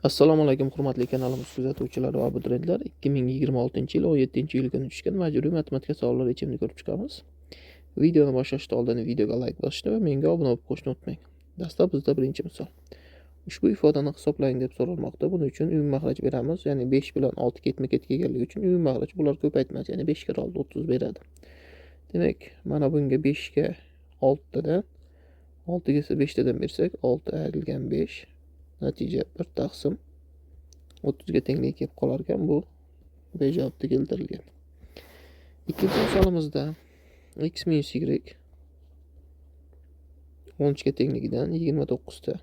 Assalomu alaykum hurmatli kanalimiz kuzatuvchilari va abituriyentlar. 2026-yil 17-iyul kuni tushgan majburiy matematika savollari yechimini ko'rib chiqamiz. Videoni boshlashdan oldin videoga like bosishni va menga obuna bo'lib qo'yishni unutmang. Dastlab bizda birinchi misol. Ushbu ifodani hisoblang deb so'ralmoqda. Buning uchun umumiy mahraj beramiz. Ya'ni 5 bilan 6 ketma-ket kelganligi uchun umumiy mahraj bular ko'paytmasi, ya'ni 5 ga 6 30 beradi. Demak, mana bunga 5 ga 6 tadan, 6 ga esa 5 tadan bersak, 6 ayrilgan 5 natija 1 taqsim 30 ga tengligi kelib qolar ekan. Bu B javobda keltirilgan. Ikkinchi misolimizda x minus y 13 ga tengligidan 29 ta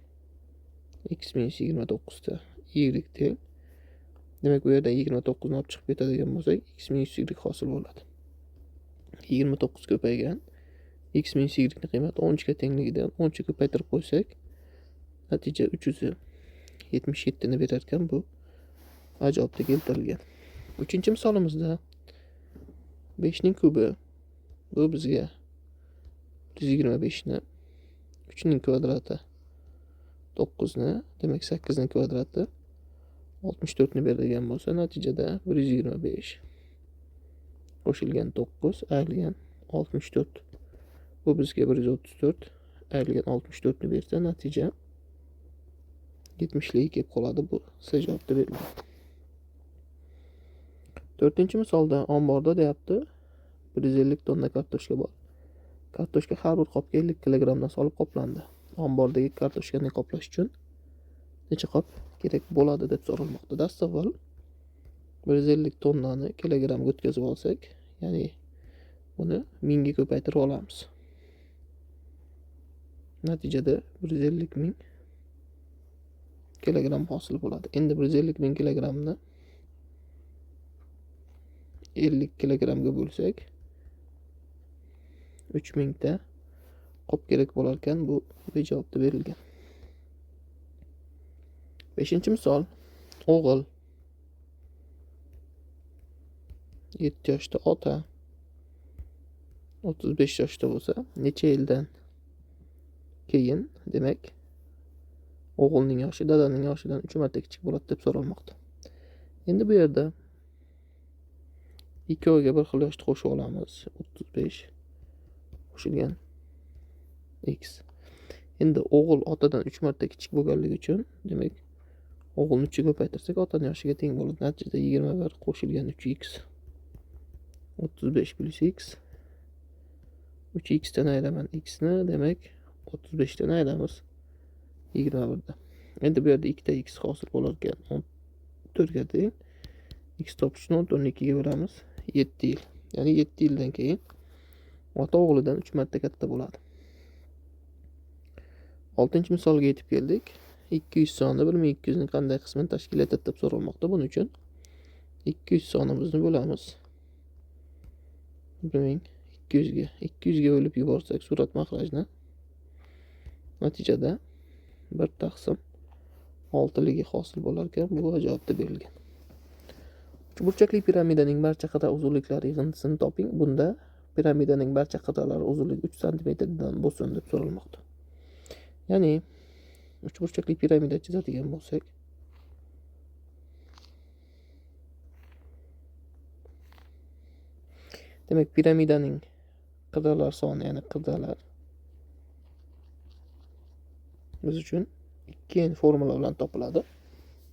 x minus 29 ta y teng. Demak, bu yerdan 29 ni olib chiqib ketadigan bo'lsak, x minus y hosil bo'ladi. 29 ko'paygan x minus y ning qiymati 13 ga tengligidan 13 ga ko'paytirib qo'ysak, natija 377 ni berar ekan. Bu A javobda keltirilgan. Uchinchi misolimizda 5 ning kubi bu bizga 125 ni, 3 ning kvadrati 9 ni, demak 8 ning kvadrati 64 ni beradigan bo'lsa, natijada 125 qo'shilgan 9 ayrilgan 64. Bu bizga 134 ayrilgan 64 ni bersa, natija 70ligi kelib qoladi. Bu C javobda berilgan. To'rtinchi misolda omborda deyapti 150 tonna kartoshka bor. Kartoshka har bir qopga 50 kilogramdan solib qoplandi. Ombordagi kartoshkani qoplash uchun necha qop kerak bo'ladi deb so'ralmoqda. Dastavval 150 tonnani kilogramga o'tkazib olsak, ya'ni buni 1000 ga ko'paytirib olamiz. Natijada 150 ming kilogram hosil bo'ladi. Endi 150 ming kilogramni 50 kilogramga bo'lsak, 3000 ta qop kerak bo'lar ekan. Bu B javobda berilgan. 5-misol. O'g'il 7 yoshda, ota 35 yoshda bo'lsa, necha yildan keyin, demak, o'g'ilning yoshi dadaning yoshidan 3 marta kichik bo'ladi deb so'ralmoqda. Endi bu yerda ikkoviga bir xil yoshni qo'shib olamiz. 35 qo'shilgan x. Endi o'g'il otadan 3 marta kichik bo'lganligi uchun, demak, o'g'ilni 3 ga ko'paytirsak, otaning yoshiga teng bo'ladi. Natijada 21 qo'shilgan 3x 35 plus x 3x dan ayiraman x ni, demak 35 dan ayiramiz 21 da. Endi bu yerda 2 ta x hosil bo'lar ekan. 14 ga teng. X topish uchun 14 ni 2 ga bo'lamiz. 7 yil. Ya'ni 7 yildan keyin ota o'g'lidan 3 marta katta bo'ladi. 6-misolga yetib keldik. 200 soni 1200 ning qanday qismini tashkil etadi deb so'ralmoqda. Buning uchun 200 sonimizni bo'lamiz 1200 ga. 200 ga bo'lib yuborsak surat mahrajni, natijada 1 taqsim 6ligi hosil bo'lar ekan. Bu javobda berilgan. Uchburchakli piramidaning barcha qirra uzunliklari yig'indisini toping. Bunda piramidaning barcha qirralari uzunligi 3 santimetrdan bo'lsin deb so'ralmoqda. Ya'ni uchburchakli piramida chizadigan bo'lsak, demak piramidaning qirralar soni, ya'ni qirralar biz uchun 2 n formula bilan topiladi.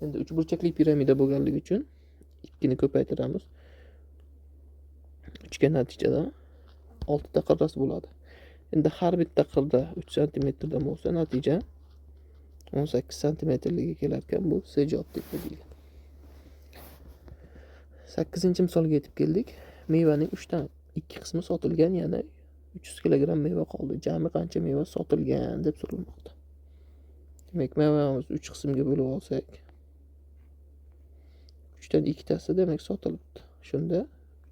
Endi uchburchakli piramida bo'lganligi uchun 2 ni ko'paytiramiz. 3 ga, natijada 6 ta qirrasi bo'ladi. Endi har bitta qirda 3 santimetrdan bo'lsa, natija 18 santimetrligi kelar ekan. Bu C javob deb berilgan. 8-misolga yetib keldik. Mevaning 3 dan 2 qismi sotilgan, ya'ni 300 kilogram meva qoldi. Jami qancha meva sotilgan deb so'ralmoqda. Demak, mevamizni 3 qismga bo'lib olsak, 3 dan 2 tasi demak sotilibdi. Shunda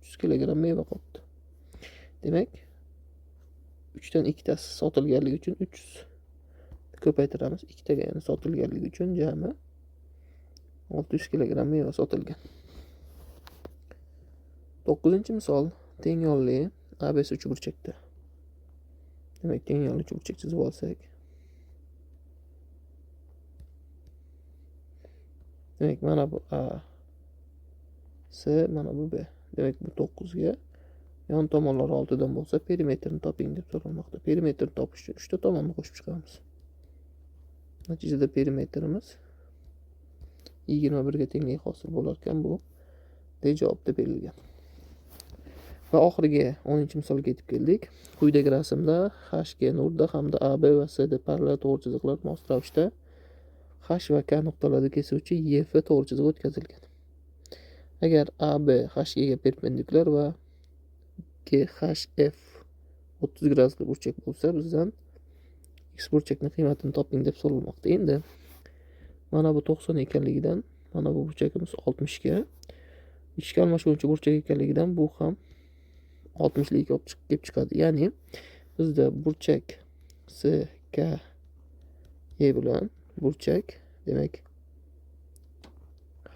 300 kilogram meva qolibdi. Demak, 3 dan 2 tasi sotilganligi uchun 300 ko'paytiramiz. 2 taga, ya'ni sotilganligi uchun jami 600 kilogram meva sotilgan. 9-misol. Teng yonli ABC uchburchakda. Demak, teng yonli uchburchak chizib olsak, Demak, mana bu A, S, mana bu B. Demak, bu 9 ga yon tomonlari 6 dan bo'lsa, perimetrini toping deb so'ralmoqda. Perimetrni topish uchun 3 ta tomonni qo'shib chiqamiz. Natijada perimetrimiz 21 ga tengligi hosil bo'lar ekan. Bu D javobda berilgan. Va oxirgi 10-misolga yetib keldik. Quyidagi rasmda HG nurda hamda AB va CD parallel to'g'ri chiziqlar mos ravishda H va K nuqtalarida kesuvchi EF to'g'ri chizig'i o'tkazilgan. Agar AB HG ga perpendikulyar va GHF 30 gradusli burchak bo'lsa, bizdan x burchakning qiymatini toping deb so'ralmoqda. Endi mana bu 90 ekanligidan mana bu burchagimiz 60 ga, ichki almashuvchi burchak ekanligidan bu ham 60 lik olib chiqib kelib chiqadi. Ya'ni bizda burchak SKE bilan burchak, demak,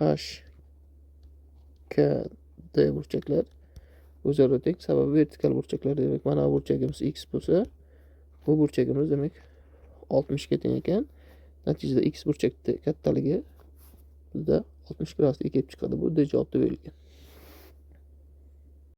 HKD burchaklar o'zaro teng, sababi vertikal burchaklar. Demak, mana bu burchagimiz x bo'lsa, bu burchagimiz, demak, 60 ga teng ekan. Natijada x burchakni kattaligi bizda 60 gradusga kelib chiqadi. Bu D javobda berilgan.